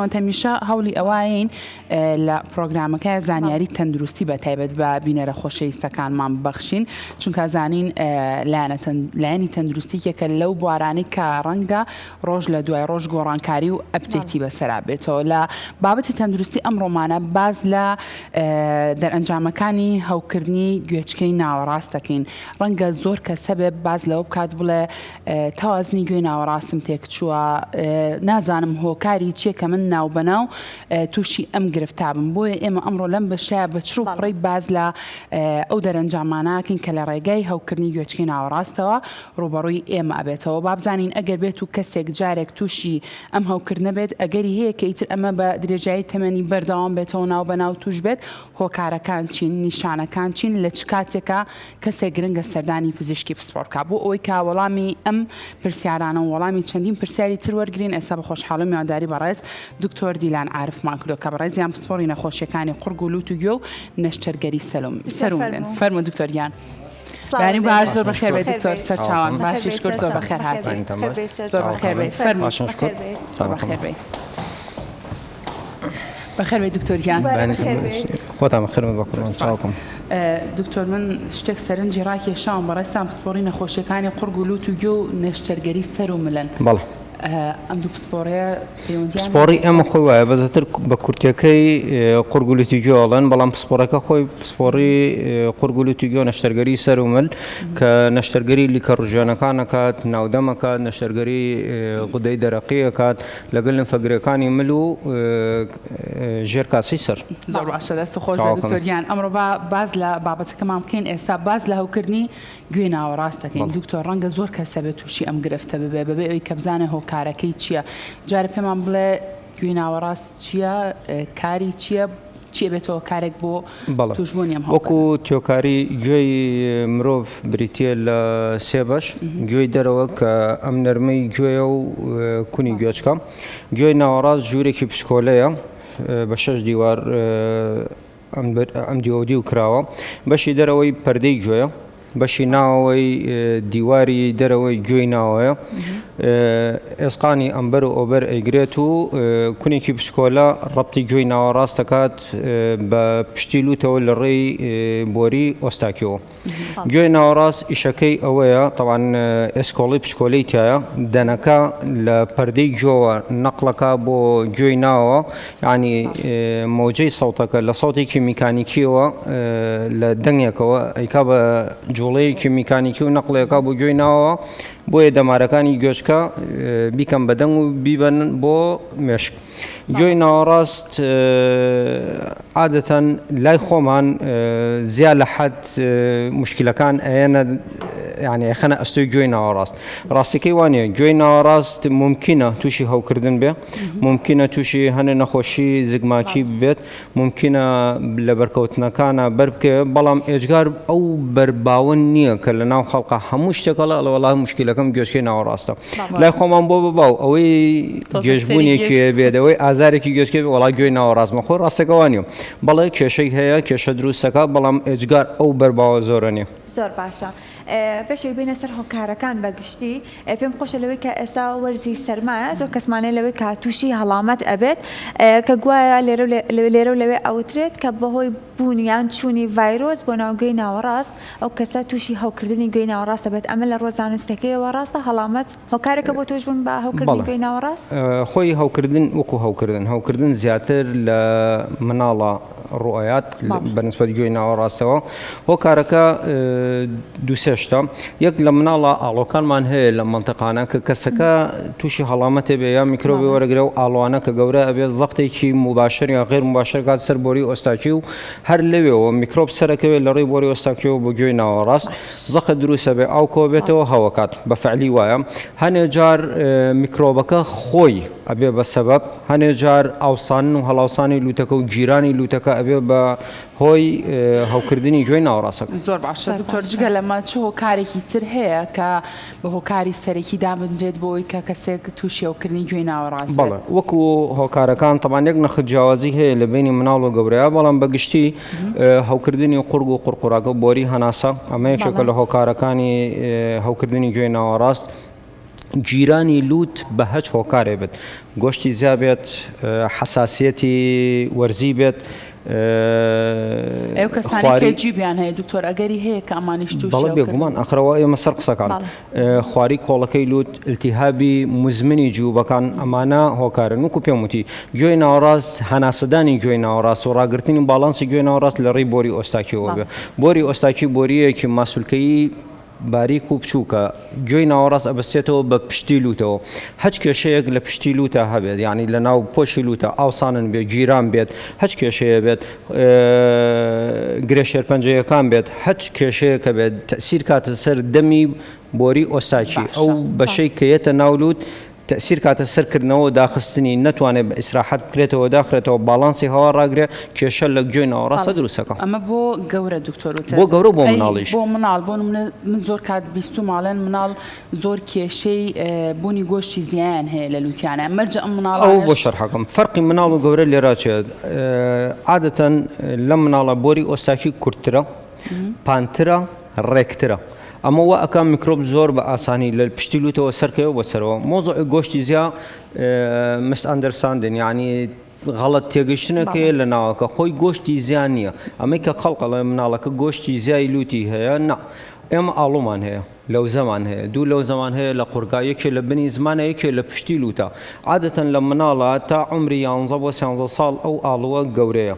خواوەند هەمیشە هەوڵی ئەوەین لە پرۆگرامەکە زانیاری تەندروستی بە تایبەت بە بینەرە خۆشەویستەکانمان ببەخشین چونکە زانین لایەنی تەندروستی یەکێکە لەو بوارانەی کە ڕەنگە ڕۆژ لە دوای ڕۆژ گۆڕانکاری و update ی بەسەرا بێتەوە لە بابەتی تەندروستی ئەمڕۆمانە باس لە دەرئەنجامەکانی هەوکردنی گوێچکەی ناوەڕاست دەکەین ڕەنگە زۆر کەس هەبێ باس لەوە بکات بڵێ تەوازنی گوێی ناوەڕاستم تێکچووە، نازانم هۆکاری چییە کە من ناوبەناو تووشی ئەم گرفتە بم، بۆیە ئێمە ئەمڕۆ لەم بەشەیا بە چڕ و پڕی باس لە ئەو دەرەنجامانە ئەکەین کە لە ڕێگای هەوکردنی گوێچکەی ناوەڕاستەوە ڕووبەڕووی ئێمە ئەبێتەوە. با بزانین ئەگەر بێت و کەسێک جارێک تووشی ئەم هەوکردنە بێت ئەگەری هەیە کە ئیتر ئەمە بە درێژایی تەمەنی بەردەوام بێتەوە ناوبەناو تووش بێت، هۆکارەکان چین، نیشانەکان چین، لە چ کاتێکا کەسێک گرنگە سەردانی پزیشکی پسپۆڕ بکات بۆ ئەوەی کە وەڵامی ئەم پرسیارانە و وەڵامی چەندین پرسیاری تر وەرگرین ئێستا بە خۆشحاڵی و میوانداری بەڕێز دکتۆر دیلان عارفمان کردووە کە بەڕێزیان پسپۆڕی نەخۆشیەکانی قوڕگ و لوت و گوێ و نەشتەرگەری سەر و ملن فەرموو دکتۆر گیان. بەیانی باش زۆر بەخێر بێی دکتۆر سەرچاوان باشی شکر زۆر بەخێر هاتی زۆر بەخێر بێی فەرموو زۆر بەخێر بێی. بەخێر بێی دکتۆر گیان. خۆتان بەخێر بێن بەقوربان چاوکم. دکتۆر من شتێک سەرنجی ڕاکێشاوم بەڕێزتان پسپۆڕی نەخۆشیەکانی قوڕگ و لوت و گوێ و نەشتەرگەری سەر و ملن. بەڵێ. ئەم دوو پسپۆڕیە پەیوەندیان پسپۆڕی ئێمە خۆی وایە بەزەتر بە کورتەکەی قوڕگ و لوتی گوێ ئەڵێن بەڵام پسپۆڕەکە خۆی پسپۆڕی قوڕگ و لوتی گوێ نەشتەرگەری سەر و مل کە نەشتەرگەری لیکە ڕژێنەکان ئەکات ناودەم ئەکات نەشتەرگەری غودەی دەرەقی ئەکات لەگەل لمفەگرێکانی مل و ژێر کاسەی سەر. زۆر باشە دەست خۆش بێت دکتۆر گیان ئەمڕۆ با باس لە بابەتەکەمان بکەین ئێستا باس لە هەوکردنی گوێی ناوەڕاست دەکەین دکتۆر ڕەنگە زۆر کەس هەبێت تووشی ئەم گرفتە ببێ بەبێ ئەوی کە بزانێ هۆکارەکەی چییە جارێ پێمان بڵێ گوێی ناوەڕاست چییە کاری چییە چی ئەبێتە هۆکارێک بۆ بەڵێ تووشبوونی ئەم هەوکردنە؟ وەکو تێوکاری گوێی مرۆڤ بریتییە لە سێ بەش، گوێی دەرەوە کە ئەم نەرمەی گوێیە و کونی گوێچکە، گوێی ناوەڕاست ژوورێکی پشکۆلەیە بە شەش دیوار ئەم دیوەو دیو کراوە، بەشی دەرەوەی پەردەی گوێیە. بەشی ناوەوەی دیواری دەرەوەی گوێی ناوەیە ئێسقانی ئەمبەر و ئەوبەر ئەیگرێت و کونێکی بچکۆلە ڕەبتی گوێی ناوەڕاست دەکات بە پشتی لوتەوە لە ڕێی بۆری ئۆستاکیەوە. گوێی ناوەڕاست ئیشەکەی ئەوەیە تەوان ئێسکۆڵی پچکۆلەی تایە دەنەکە لە پەردەی گوێوە نەقڵەکە بۆ گوێی ناوە یانی مەوجەی سەوتەکە لە سەوتێکی میکانیکیەوە لە دەنگێکەوە ئەیکا بە جوڵەیەکی میکانیکی و نەقڵێکا بۆ گوێی ناوەوە بۆیە دەمارەکانی گوێچکە بیکەم بە دەنگ و بیبەن بۆ مێشک. گوێی ناوەڕاست عادەتەن لای خۆمان زیا لە حەد مشکلەکان ئەیەنە یعنی ئەخەنە ئەستۆی گوێی ناوەڕاست ڕاستەکەی وانە گوێی ناوەڕاست ممکنە تووشی هەوکردن بێ مومکینە تووشی هەنێ نەخۆشی زگماکی ببێت، مومکینە لە بەرکەوتنەکانا بەر بکەوێت، بەڵام ئێجگار ئەو بەرباوە نییە کە لە ناو خەڵقا هەموو شتێک ئەڵێ ئەڵێ وەڵا موشکیلەکەم گوێچکەی ناوەڕاستە. لای خۆمان بۆ بە باو ئەوەی گێژبوونێکی هەبێت، ئەوەی ئازارێکی گوێچکەی بێت وەڵا گوێی ناوەڕاستمە، خۆی ڕاستەکە وا نییە. بەڵێ کێشەی هەیە، کێشە دروست دەکات، بەڵام ئێجگار ئەو بەرباوە زۆرە نییە. زۆر باشە بەشێک بینە سەر هۆکارەکان بە گشتی پێم خۆشە لەوەی کە ئێستا وەرزی سەرمایە زۆر کەسمانەیە لەوەی کە تووشی هەڵامەت ئەبێت کە گوایە لێرە و لەوێ ئەوترێت کە بەهۆی بوون یان چوونی ڤایرۆس بۆ ناو گوێی ناوەڕاست ئەو کەسە تووشی هەوکردنی گوێی ناوەڕاست ئەبێت ئەمە لە ڕووە زانستیەکەیەوە ڕاستە هەڵامەت هۆکارێکە بۆ تووشبوون بە هەوکردنی گوێی ناوەڕاست؟ خۆی هەوکردن وەکو هەوکردن هەوکردن زیاتر لە مناڵە ڕوئەیات بە نسبەت گوێی ناوەڕاستەوە هۆکارەکە دووسێ شتە یەک لە مناڵە ئاڵۆکانمان هەیە لە مەنتقانە کە کەسەکە تووشی هەڵامەتێ بێ یا میکرۆبی وەرەگرە و ئاڵوانە کە گەورە ئەبێ زەختێکی موباشر یا غێر موباشر کات سەر بۆری ئۆستاکی و هەر لەوێەوە میکرۆب سەرەکەوێت لە ڕێی بۆری ئۆستاکیەوە بۆ گوێی ناوەڕاست زەخت دروستە بێ ئاو کۆ بێتەوە هەوەکات بە فعلی وایە هەنێ جار میکرۆبەکە خۆی ئەبێ بە سەبەب هەنێ جار ئاوسانن و هەڵاوسانی لوتەکە و گیرانی لوتەکە ئەبێ بە هۆی هەوکردنی گوێی ناوەڕاستەکە. زۆر باشە دکتۆر جگە لەمە چ هۆکارێکی تر هەیە کە بە هۆکاری سەرەکی دابنرێت بۆ ئەوەی کە کەسێک تووشی هەوکردنی گوێی ناوەڕاست بێت؟ بەڵێ وەکو هۆکارەکان تەبعەن یەک نەخت جیاوازی هەیە لە بەینی مناڵ و گەورەیا بەڵام بە گشتی هەوکردنی قوڕگ و قوڕقوڕاکە و بۆری هەناسە ئەمە یەکێکە لە هۆکارەکانی هەوکردنی گوێی ناوەڕاست. گیرانی لووت بە هەچ هۆکارێ بێت، گۆشتی زیا بێت، حەساسیەتی وەرزی بێت، ئەو کەسانەی کە خواری جیبیان هەیە دکتۆر ئەگەری هەیە کە ئەمانیش تووشی بەڵێ ئەو بێگومان ئاخر ئەوە ئێمە سەر قسەکان بەڵێ. خواری کۆڵەکەی لووت، ئیلتیهابی موزمنی جیوبەکان ئەمانە هۆکارن وەکو پێم وتی گوێی ناوەڕاست هەناسەدانی گوێی ناوەڕاست و ڕاگرتنی باڵانسی گوێی ناوەڕاست لە ڕێی بۆری ئۆستاکیەوە بەڵێ. بێ بۆری ئۆستاکی بۆرییەکی ماسولکەیی باریک و بچووکە، گوێی ناوەڕاست ئەبەستێتەوە بە پشتی لووتەوە، هەچ کێشەیەک لە پشتی لووتا هەبێت یانی لە ناو پۆشی لووتا ئاوسانن بێت، گیران بێت، هەچ کێشەیە بێت، گرێ شێرپەنجەیەکان بێت، هەچ کێشەیەک هەبێت تەئسیر کاتە سەر دەمی بۆری ئۆستاکی ئەو باشە. بەشەی کە یەتە ناو لووت تەئسیر کاتە سەر کردنەوە و داخستنی، نەتوانێت بە ئیسراحەت بکرێتەوە و داخرێتەوە، باڵانسی هەوا ڕاگرێ، کێشە لە گوێی ناوەڕاستە بەڵێ. دروست ئەکا. ئەمە بۆ گەورە دکتۆر وتت. بۆ گەورە و بۆ ئەی مناڵیش. بۆ مناڵ، بۆ نمونە من زۆر کات بیستوومە ئەڵێن مناڵ زۆر کێشەی بوونی گۆشتی زیایان هەیە لە لوتیانە، مەرجە ئەم ئەوە بۆ مناڵانەش. شەرحەکەم. فەرقی مناڵ و گەورە لێرا چیە؟ عادەتەن لەم مناڵە بۆری ئۆستاکی کورتترە. پانترە ڕێکترە ئەمە وا ئەکا میکرۆب زۆر بە ئاسانی لە پشتی لوتەوە سەرکەوێ بۆ سەرەوە مۆزوعی گۆشتی زیا misunderstanding یعنی غەڵەت تێگەشتنێک هەیە لە ناوەکە خۆی گۆشتی زیا نییە ئەمەی کە خەڵک ئەڵێ مناڵەکە گۆشتی زیای لوتی هەیە نا ئێمە ئاڵومان هەیە لەوزەمان هەیە دوو لەوزەمان هەیە لە قورگا یەکێ لە بنی زمانە یەکێ لە پشتی لوتە عادەتەن لە مناڵە تا عمری یانزە بۆ سیانزە ساڵ ئەو ئاڵوە گەورەیە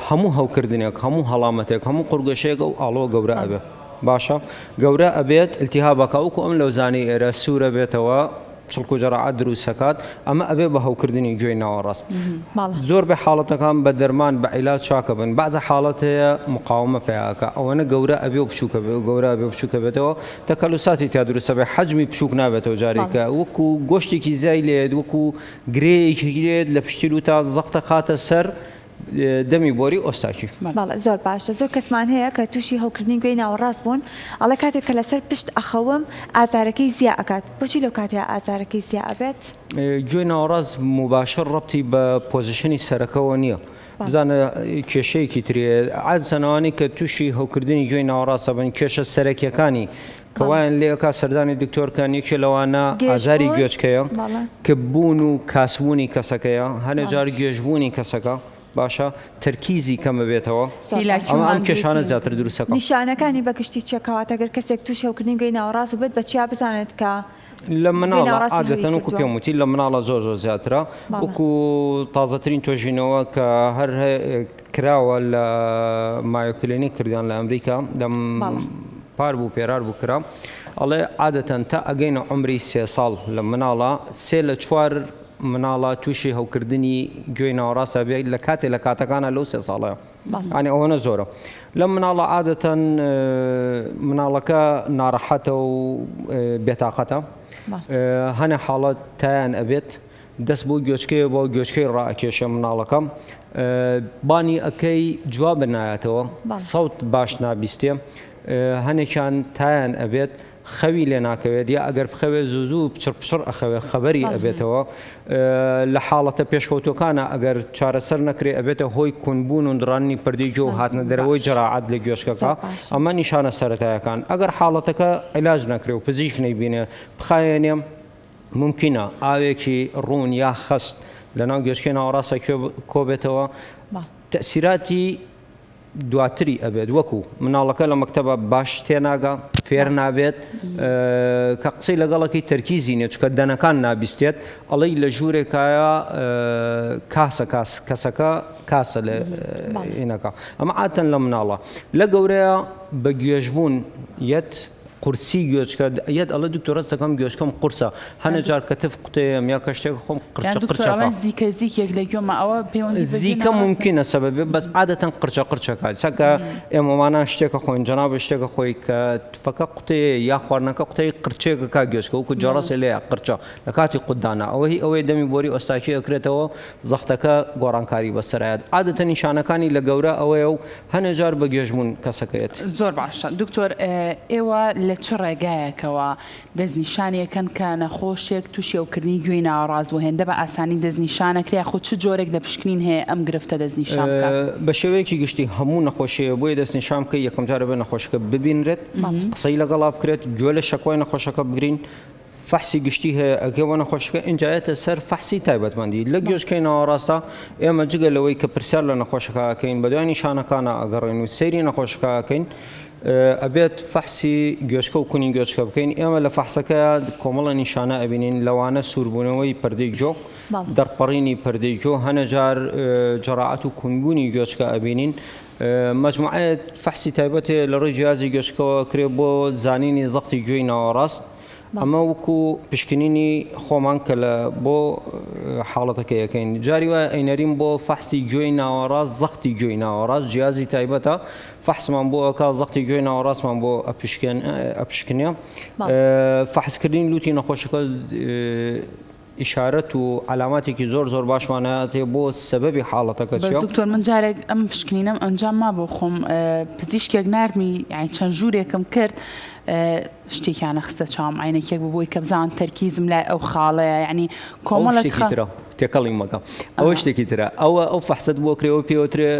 هەموو هەوکردنێک هەموو هەڵامەتێک هەموو قورگەشەیەک ئەو ئاڵۆ گەورە ئەبێ باشە گەورە ئەبێت التهابەکە وەکو ئەم لەوزانەی ئێرە سوورە بێتەوە چڵک و جەراعات دروستەکات ئەمە ئەبێ بە هەوکردنی گوێی ناوەڕاست زۆر بە حاڵەتەکان بە دەرمان بە عیلاج چاکە بن بەعزە حاڵەت هەیە مقاومە پیاکە ئەوەنە گەورە ئەبێ و بچووکە بێ و گەورە ئەبێ و بچووکە بێتەوە تەکەلوساتی تا دروستە بێ حەجمی بچووک نابێتەوە جارێکە وەکو گۆشتێکی زیای لێت وەکو گرێیەکی گرێت لە پشتی لووتا زەقتە خاتە سەر دەمی بۆری ئۆستاکی. بەڵێ زۆر باشە زۆر کەسمان هەیە کە توشی هەوکردنی گوێی ناوەڕاست بوون ئەڵێ کاتێک کە لەسەر پشت ئەخەوم ئازارەکەی زیا ئەکات بۆچی لەو کاتەیا ئازارەکەی زیا ئەبێت؟ گوێی ناوەڕاست موباشر ڕەبتی بە position ی سەرەکەوە نییە بزانە کێشەیەکی تری هەیە عادەتەن ئەوانەی کە توشی هەوکردنی گوێی ناوەڕاست ئەبن کێشە سەرەکیەکانی کە وایان لێ ئەکا سەردانی دکتۆر کەن یەکێ لەوانە ئازاری گوێچکەیە کپ بوون و کاسبوونی کەسەکەیە هەنێ جار گێژبوونی کەسەکە باشە تەرکیزی کەم ببێتەوە ئەمە ئەم کێشانە زیاتر دروستەکە. نیشانەکانی بە گشتی چیە کەواتە گەر کەسێک تووشی هەوکردنی گوێی ناوەڕاست بووبێت بە چیا بزانێت کە لە مناڵە عادەتەن وەکو پێم وتی لە مناڵە زۆر زۆر زیاترە وەکو تازەترین توێژینەوە کە هەر کراوە لە Mayo Clinic کردیان لە ئەمریکا لەم پار بوو پێرار بوو کرا ئەڵێ عادەتەن تا ئەگەینە عمری سێ ساڵ لە مناڵە سێ لە چوار مناڵە تووشی هەوکردنی گوێی ناوەڕاستە بێت لە کاتێ لە کاتەکانە لەو سێ ساڵەیە ینی ئەوەنە زۆرە لەم مناڵە عادەتەن مناڵەکە ناڕەحەتە و بێتاقەتە هەنە حاڵەت تایان ئەبێت دەست بۆ گوێچکەیە بۆ گوێچکەی ڕائەکێشێ مناڵەکەم بانی ئەکەی جواب نایەتەوە سەوت باش نابیستێ هەنێکیان تایان ئەبێت خەوی لێ ناکەوێت یا ئەگەر بخەوێت زوو زوو پچڕ پچڕ ئەخەوێت خەبەری ئەبێتەوە لە حاڵەتە پێشکەوتوەکانە ئەگەر چارەسەر نەکرێ ئەبێتە هۆی کونبوون و دڕانی پردی گوێ و هاتنە دەرەوەی جەراعەت لە گوێچکەکە ئەمە نیشانە سەرەتایەکان ئەگەر حاڵەتەکە عیلاج نەکرێ و پزیشک نەیبینێ بخایەنێ مومکینە ئاوێکی ڕوون یا خەست لەناو گوێچکەی ناوەڕاستە کۆبێتەوە تەئسیراتی دواتری ئەبێت وەکو مناڵەکە لە مەکتەبە باش تێناگا فێر نابێت کە قسەی لەگەڵەکەی تەرکیزی نیە چونکە دەنەکان نابیستێت ئەڵێی لە ژوورێکایە کاسە کاس کەسەکە کاسە لە ئینەکە ئەمە عادەتەن لە مناڵە لە گەورەیە بە گوێژبوون یەت قورسی گوێچکە یەت ئەڵێ دکتۆر هەست دەکەم گوێچکەم قورسە هەنێ جار کە تف قوتەیەم یا کە شتێک خۆم یان قرچە دکتۆر قرچەکە ئەڵێن زیکە زیکێک لە گوێمە ئەوە پەیوەندی بە گوێ زیکە ناوەڕاستە مومکینە سەبەب بێ بەس عادەتەن قرچە قرچەکە چەکە ئێمەمانان شتێکە خۆین جەنابت شتێکە خۆی کە تفەکە قوتەیە یا خواردنەکە قوتەی قرچێکە کا گوێچکە وەکو جەڕەسێ لێیە قرچە لە کاتی قوتدانا ئەوە هی ئەوەیە دەمی بۆری ئۆستاکی ئەکرێتەوە زەختەکە گۆڕانکاری بەسەرایەت عادەتەن نیشانەکانی لە گەورە ئەوەیە و هەنێ جار بە گێژبوون کەسەکە یەت. زۆر باشە دکتۆر ئێوە لە چ ڕێگایەکەوە دەستنیشانی ئەکەن کە نەخۆشێک توشی هەوکردنی گوێی ناوەڕاست بوو هێندە بە ئاسانی دەستنیشان ئەکرێ یاخود چ جۆرێک لە پشکنین هەیە ئەم گرفتە دەستنیشان بکات؟ بە شێوەیەکی گشتی هەموو نەخۆشییە بۆیە دەستنیشان بکەی یەکەم جار ئەبێ نەخۆشەکە ببینرێت قسەی لەگەڵا بکرێت گوێ لە شەکوای نەخۆشەکە بگرین. فەحسی گشتی هەیە ئەگەر بۆ نەخۆشەکە ئینجا یەتە سەر فەحسی تایبەتمەندی لە گوێچکەی ناوەڕاستە ئێمە جگە لەوەی کە پرسیار لە نەخۆشەکە ئەکەین بەدوای نیشانەکانە ئەگەڕێن و سەیری نەخۆشەکە ئەکەین ئەبێت فەحسی گوێچکە و کونی گوێچکە بکەین ئێمە لە فەحسەکە کۆمەڵە نیشانە ئەبینین لەوانە سووربوونەوەی پەردەی گۆ دەرپەڕینی پەردەی گۆ هەنەجار جەراعەت و کونبوونی گوێچکە ئەبینین مەجموعەیەک فەحسی تایبەت هەیە لە ڕێی جیهازی گوێچکەوە ئەکرێت بۆ زانینی زەختی گوێی ناوەڕاست ئەمە وەکو پشکنینی خۆمان کە لە بۆ حاڵەتەکە یەکەین جاری وایە ئەینەرین بۆ فەحسی گوێی ناوەڕاست زەختی گوێی ناوەڕاست جیازی تایبەتە فەحسمان بۆ ئەکا زەختی گوێی ناوەڕاستمان بۆ ئەپشکێن ئەپشکنێ فەحسکردنی لوتی نەخۆشەکە ئیشارەت و عەلاماتێکی زۆر زۆر باشمان هاتێ بۆ سەبەبی حاڵەتەکە بەس چیە؟ دکتۆر من جارێک ئەم پشکنینەم ئەنجام ما بۆ خۆم پزیشکێک ناردمی یانی چەند ژوورێکم کرد شتێکیانە خستە چاوم عینەکێک بوو بۆی کە بزانم تەرکیزم لای ئەو خاڵەیە یعنی ئەو کۆمەڵێک شتێکی خا ترە تێکەڵی مەکە ئەوە شتێکی ترە ئەوە ئەو فەحسەت بۆ کرێ ئەوە پێوترێ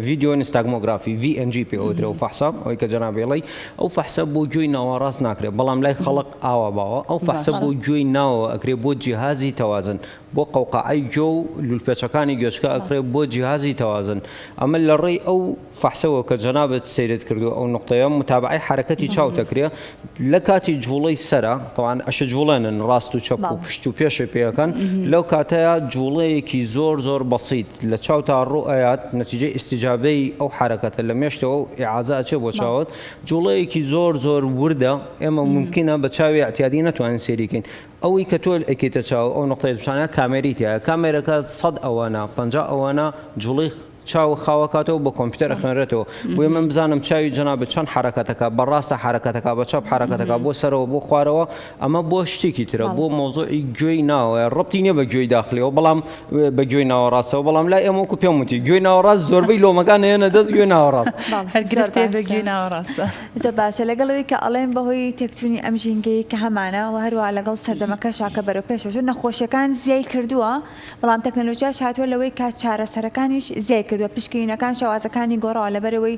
video nystagmography VNG پێوترێ ئەو فەحسە ئەوەی کە جەنابی ئەڵێی ئەو فەحسە بۆ گوێی ناوەڕاست ناکرێت بەڵام لای خەڵک ئاوا باوە ئەو فەحسە بۆ گوێی ناوەوە ئەکرێ بۆ جیهازی تەوازن بۆ قەوقەعەی گوێ و لولپێچەکانی گوێچکە ئەکرێ بۆ جیهازی تەوازن ئەمە لە ڕێی ئەو فەحسەوە کە جەنابت سەیرت کردو ئەو نقطەیە متابعەی حەرەکەتی چاو تەکرێ لە کاتی جوڵەی سەرە تەوان ئەشە جوڵێنن ڕاست و چەپ و پشت و پێشێ پێەکەن لەو کاتەیە جوڵەیەکی زۆر زۆر بەسیت لە چاوتا ڕوو ئەیات نەتیجەی ئیستیجابەی ئەو حەرەکەتە لە مێشتەوە و ئیعازە ئەچێ بۆ چاوت جوڵەیەکی زۆر زۆر وردە ئێمە مومکینە بە چاوی ئیعتیادی نەتوانین سەیری کەین ئەوەی کە تۆ ئەیکەیتە چاو ئەو نوقتەیە پیشانە کامێری تیایە کامێرەکە سەد ئەوەنە 50 ئەوەنە جوڵەی چاو خاوەکاتەوە بە کۆمپیوتەر ئەخوێنرێتەوە بۆیە من بزانم چاوی جەنابت چەند حەرەکەتەکە بە ڕاستە حەرەکەتەکە بە چەپ حەرەکەتەکە بۆ سەرەوە بۆ خوارەوە ئەمە بۆ شتێکی ترە بۆ مەوزوعی گوێی ناوەیە ڕەبتی نییە بە گوێی داخلیەوە بەڵام بە گوێی ناوەڕاستەوە بەڵام لای ئێمە وەکو پێم وتی گوێی ناوەڕاست زۆربەی لۆمەکان ئەیەنە دەست گوێی ناوەڕاست. هەر گرفتێ بە گوێی ناوەڕاستە. زۆر باشە لەگەڵ ئەوەی کە ئەڵێن بەهۆی تێکچوونی ئەم ژینگەیەی کە هەمانە و هەروەها لەگەڵ سەردەمەکەشا کە بەرەو پێشەوە چوو نەخۆشیەکان زیای کردووە بەڵام تەکنەلۆژیاش هاتووە لەوەی کە چارەسەرەکانیش زیای کردووە پشکنینەکان شێوازەکانی گۆڕاوە لەبەرئەوەی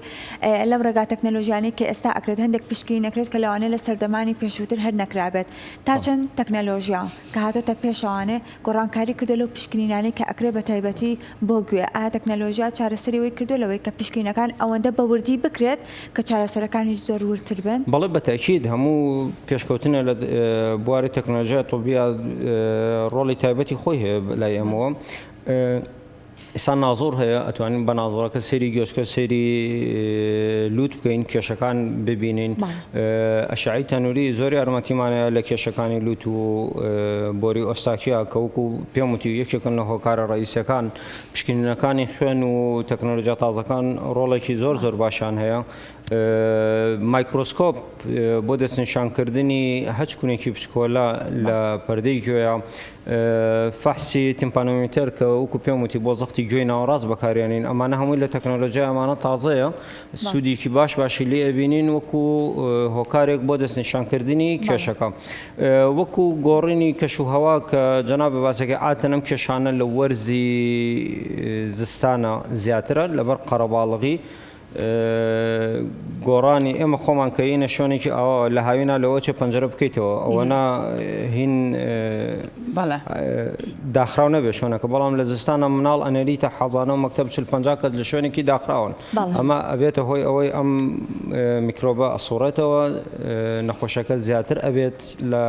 لەم ڕێگا تەکنەلۆژیانەی کە ئێستا ئەکرێت هەندێک پشکنین ئەکرێت کە لەوانەیە لە سەردەمانی پێشووتر هەر نەکرابێت تا چەند تەکنەلۆژیا کە هاتۆتە پێشەوانێ گۆڕانکاری کردووە لەو پشکنینانەی کە ئەکرێت بە تایبەتی بۆ گوێ، ئایا تەکنەلۆژیا چارەسەری ئەوەی کردووە لەوەی کە پشکنینەکان ئەوەندە بە وردی بکرێت کە چارەسەرەکانیش زۆر وردتر بن؟ بەڵێ بە تەئکید هەموو پێشکەوتنە لە بواری تەکنەلۆژیای طبیە ڕۆڵی تایبەتی خۆی هەیە لای ئێمەوە. ئیستا نازۆر هەیە ئەتوانین بە نازۆرەکە سەیری گوێچکە سەیری لوت بکەین کێشەکان ببینین ئەشعەی تەنوری زۆر یارمەتیمانە لە کێشەکانی لوت و بۆری ئۆستاکیا کە وەکو پێم وتی یەکێکن لە هۆکارە ڕئیسەکان پشکنینەکانی خوێن و تەکنۆلۆژیا تازەکان ڕۆڵێکی زۆر زۆر باشیان هەیە مایکرۆسکۆپ بۆ دەستنیشانکردنی هەچ کونێکی بچکۆلە لە پەردەی گوێیە فەحسی tympanometer کە وەکو پێم وتی بۆ زەختی گوێی ناوەڕاست بەکارێنین ئەمانە هەمووی لە تەکنۆلۆژیای ئەمانە تازەیە سوودێکی باش باشی لێ ئەبینین وەکو هۆکارێک بۆ دەستنیشانکردنی کێشەکە وەکو گۆڕینی کەش و هەوا کە جەناب باسەکەی عادەتەن ئەم کێشانە لە وەرزی زستانە زیاترە لەبەر قەرەباڵغی گۆڕانی ئێمە خۆمان کە یینە شوێنێکی ئاوا لە هاوینا لەوە چێ پەنجەرە بکەیتەوە ئەوەنا هین داخراو نەبێ شوێنەکە بەڵام لە زستانە مناڵ ئەنێریتە حەزانە و مەکتەب 40 50 کەس لە شوێنێکی داخراون ئەمە ئەبێتە هۆی ئەوەی ئەم میکرۆبە ئەسوڕێتەوە نەخۆشەکە زیاتر ئەبێت لە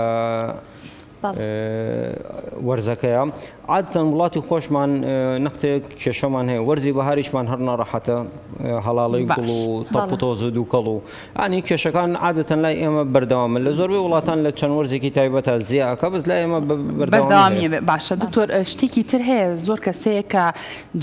وەرزەکەیە عادەتەن وڵاتی خۆشمان نەختێک کێشەمان هەیە وەرزی بەهاریشمان هەر ناڕەحەتە هەڵاڵی گوڵ و تەپ و تۆز و دووکەڵ و ئەنی کێشەکان عادەتەن لای ئێمە بەردەوامن لە زۆربەی وڵاتان لە چەند وەرزێکی تایبەتە زیاکە بەس لای ئێمە بەردەوامی باشە دکتۆر شتێکی تر هەیە زۆر کەسەیە کە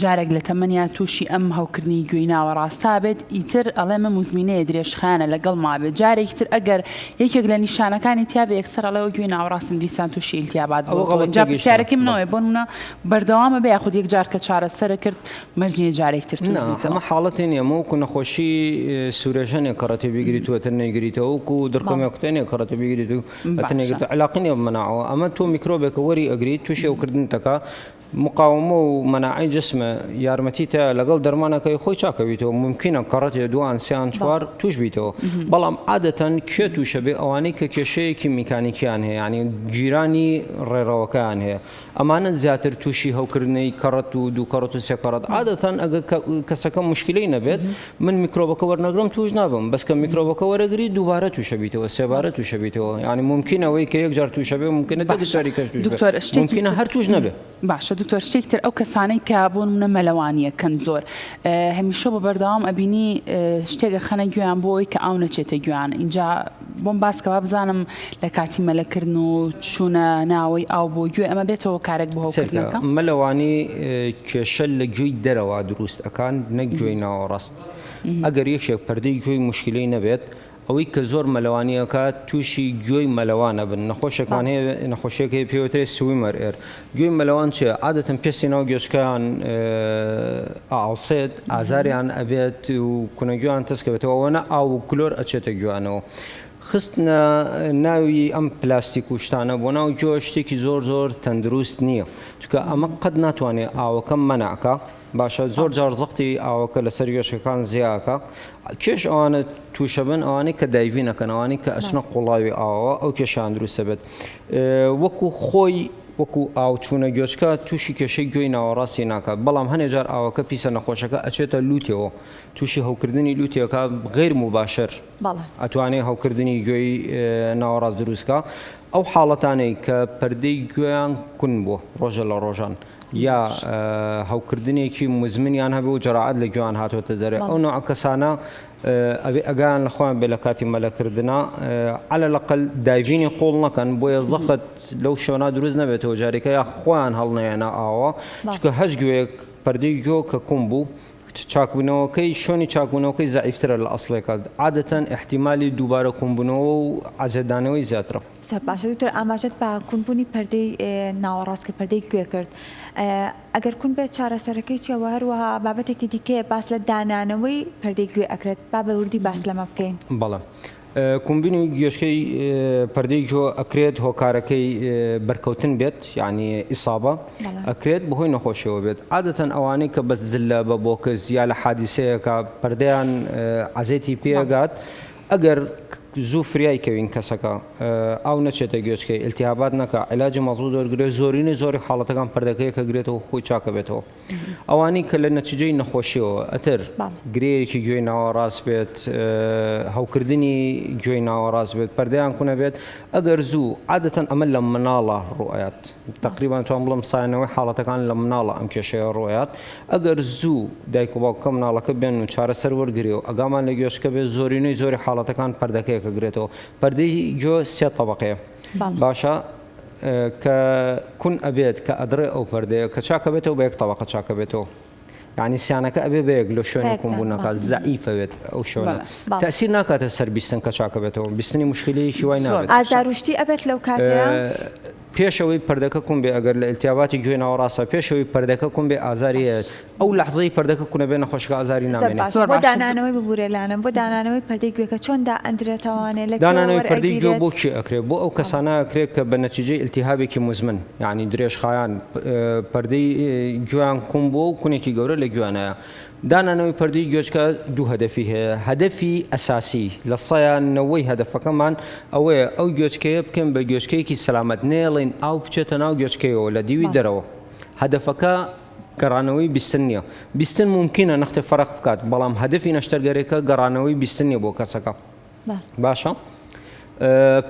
جارێک لە تەمەنیا تووشی ئەم هەوکردنی گوێی ناوەڕاستا بێت ئیتر ئەڵێ مە موزمینەیە درێژخایەنە لەگەڵما بێت جارێکی تر ئەگەر یەکێک لە نیشانەکانی تیا بێ یەکسەر ئەڵێ ئەو گوێی ناوەڕاستم دیسان. دیسان تووشی ئیلتیابات ئەوە بووەتەوە غەڵەت ئینجا تێگەیشتنە پرسیارەکەی من بەڵێ. ئەوەیە بۆ نموونە بەردەوامە بێ یاخود یەک جار کە چارەسەرە کرد مەرج نییە جارێکی تر تووش نا بیتەوە؟ ئەمە حاڵەتی نییە ئەمە وەکو نەخۆشی سوورەژەنێک کەڕەتی بیگریت و ئەتر نەیگریتەوە وەکو دڕکەمێکوتێنێک کەڕەتی بیگریت و ئەتر باشە. نەیگریتەوە عیلاقی نییە بە مەناعەوە ئەمە تۆ میکرۆبێکە وەری ئەگریت تووشی ئەوکردنت ئەکا مقاومە و مەناعەی جسمە یارمەتیتە لەگەڵ دەرمانەکەی خۆی چاکەبیتەوە مومکینە کەڕەتێ دوان سیان چوار توش بیتەوە بەڵام عادەتەن کێ توشە بێ ئەوانەی کە کێشەیەکی میکانیکیان هەیە یعنی گیرانی ڕێڕەوەکەیان هەیە ئەمانە زیاتر تووشی هەوکردنەی کەڕەت و دوو کەڕەت و سێ کەڕەت عادەتەن ئەگەر کەسەکە مشکلەی نەبێت من میکرۆبەکە وەرنەگرم توش نابم بەس کە میکرۆبەکە وەرەگری دووبارە تووشە بیتەوە سێبارە تووشە بیتەوە یعنی مومکینە ئەوەی کە یەک جار تووشە بێ مومکینە دە باشە جاری کەش تووش بێ دکتۆر شتێکی مومکینە تر هەر تووش نەبێ. باشە دکتۆر شتێکی تر ئەو کەسانەی کە بۆ نمونە مەلەوانیەکەن زۆر هەمیشە بە بەردەوام ئەبینی شتێک ئەخەنە گوێیان بۆ ئەوەی کە ئاو نەچێتە گوێیان ئینجا بۆم باس کە وابزانم لە کاتی مەلەکردن و چوونە ناوەی ئاو بۆ گوێ ئەمە بێتە هۆکارێک بۆ سەیرکە هەوکردنەکە؟ مەلەوانی کێشە لە گوێی دەرەوە دروست ئەکان نەک گوێی ناوەڕاست ئەگەر یەکێک پەردەی گوێی موشکیلەی نەبێت ئەوەی کە زۆر مەلەوانی ئەکات تووشی گوێی مەلەوان ئەبن نەخۆشێکمان هەیە نەخۆشیەک هەیە پێی وترێ swimmer ear گوێی مەلەوان چیە عادەتەن پێستی ناو گوێچکەیان ئاوسێت ئازاریان ئەبێت و کونەگوێیان تەسکەبێتەوە ئەوەنە ئاو و کلۆر ئەچێتە گوێیانەوە خستنە ناوی ئەم پلاستیک و شتانە بۆ ناو گوێ شتێکی زۆر زۆر تەندروست نییە چونکە ئەمە قەت ناتوانێت ئاوەکە مەنعکە باشە زۆر جار زەختی ئاوەکە لەسەر گوێچکەکان زیاکە کێش ئەوانە تووشەبن ئەوانەی کە diving ئەکەن ئەوانەی کە ئەچنە قوڵاوی ئاوەوە ئەو کێشیان دروستە بێت وەکو خۆی وەکو ئاو چوونە گوێچکە تووشی کێشەی گوێی ناوەڕاستی ناکات بەڵام هەنێ جار ئاوەکە پیسە نەخۆشەکە ئەچێتە لوتەوە تووشی هەوکردنی لوتێکە غیر مباشر ئەتوانێ هەوکردنی گوێی ناوەڕاست دروستکە ئەو حاڵەتانەی کە پەردەی گوێیان کون بووە ڕۆژە لە ڕۆژان یا هەوکردنێکی موزمنیان هەبێ و جەراعەت لە گوێیان هاتۆتە دەرێ ئەو نوعە کەسانە ئەبێ ئەگایان لە خۆیان بێ لە کاتی مەلەکردنا عەلە لەقەل diving ی قوڵ نەکەن بۆیە زەخت لەو شوێنە دروست نەبێتەوە جارێکە یا خۆیان هەڵنەیەنە ئاوە چونکە هەچ گوێیەک پەردەی گوێ کە کون بوو چاکبوونەوەکەی شوێنی چاکبوونەوەکەی زەعیفترە لە ئەسڵێکە عادەتەن ئیحتیمالی دووبارە کونبوونەوە و عەزێتدانەوەی زیاترە. زۆر باشە دکتۆر ئاماژەت بە کونبوونی پەردەی ناوەڕاست کرد پەردەی گوێ کرد ئەگەر کون بێت چارەسەرەکەی چیە وە هەروەها بابەتێکی دیکەیە باس لە دانانەوەی پەردەی گوێ ئەکرێت با بە وردی باس لەمە بکەین. بەڵێ کونبوونی گوێچکەی پەردەی گوێ ئەکرێت هۆکارەکەی بەرکەوتن بێت یعنی ئیسابە ئەکرێت بەهۆی نەخۆشیەوە بێت عادەتەن ئەوانەی کە بە زلە بە بۆکس یا لە حادیسەیەکە پەردەیان عەزێتی پێگات ئەگەر زوو فریای کەوین کەسەکە ئاو نەچێتە گوێچکەی ئیلتیهابات نەکا عیلاجی مەزبوت وەرگرێت زۆرینەی زۆری حاڵەتەکان پەردەکەیەک ئەگرێتەوە خۆی چاکەبێتەوە ئەوانەی کە لە نەتیجەی نەخۆشیەوە ئەتر گرێیەکی گوێی ناوەڕاست بێت هەوکردنی گوێی ناوەڕاست بێت پەردەیان کونە بێت ئەگەر زوو عادەتەن ئەمە لە مناڵە ڕوئەیات تەقریبان توان بڵێم سایەنەوەی حاڵەتەکان لە مناڵە ئەم کێشەیە ڕوئەیات ئەگەر زوو دایک و باوکەکە مناڵەکە بێن و چارەسەر وەرگرێ و ئەگامان لە گوێچکە بێ زۆرینەی زۆری حاڵەتەکان پەردەکەیەک ئەگرێتەوە پەردەی گوێ سێ تەبەقەیە باشە کە کون ئەبێت کە ئەدڕێ ئەو پەردەیە کە چاکەبێتەوە بە یەک تەبەقە چاکەبێتەوە یعنی سیانەکە ئەبێ بە یەک لە شوێنی کونبوونەکە زەعیفە بێت ئەو شوێنە تەسیر ناکاتە سەر بیستن کە چاکەبێتەوە بیستنی مشکلەیەکی وای نابێت ئازار و شتی ئەبێت لەو کاتەیە؟ پێش ئەوەی پەردەکە کون بێ ئەگەر لە ئیلتیاباتی گوێی ناوەڕاستە پێش ئەوەی پەردەکە کون بێ ئازاری هەیە ئەو لەحزەی پەردەکە کونە بێ نەخۆشەکە ئازاری زۆر نامێنێ. باشە زۆر بۆ باشە. دانانەوەی ببورە لانم بۆ دانانەوەی پەردەی گوێکە چۆن دائەندرێتەوانێ لە کوێوە دانانەوەی پەردەی گوێ وەرئەگیرێت؟ بۆ کێ ئەکرێ بۆ ئەو کەسانە ئەکرێ کە بە نەتیجەی ئیلتیهابێکی موزمن یانی درێژخایەن پەردەی گوێیان کون بووە و کونێکی گەورە لە گوێیان هەیە دانانەوەی پەردەی گوێچکە دوو هەدەفی هەیە، هەدەفی ئەساسی لە سەیا نەوەی هەدەفەکەمان ئەوەیە ئەو گوێچکەیە بکەین بە گوێچکەیەکی سەلامەت نەیەڵین ئاو بچێتە ناو گوێچکەیەوە لە دیوی دەرەوە هەدەفەکە گەڕانەوەی بیستن نییە بیستن مومکینە نەختێ فەرق بکات بەڵام هەدەفی نەشتەرگەرێکە گەڕانەوەی بیستن نییە بۆ کەسەکە. باشە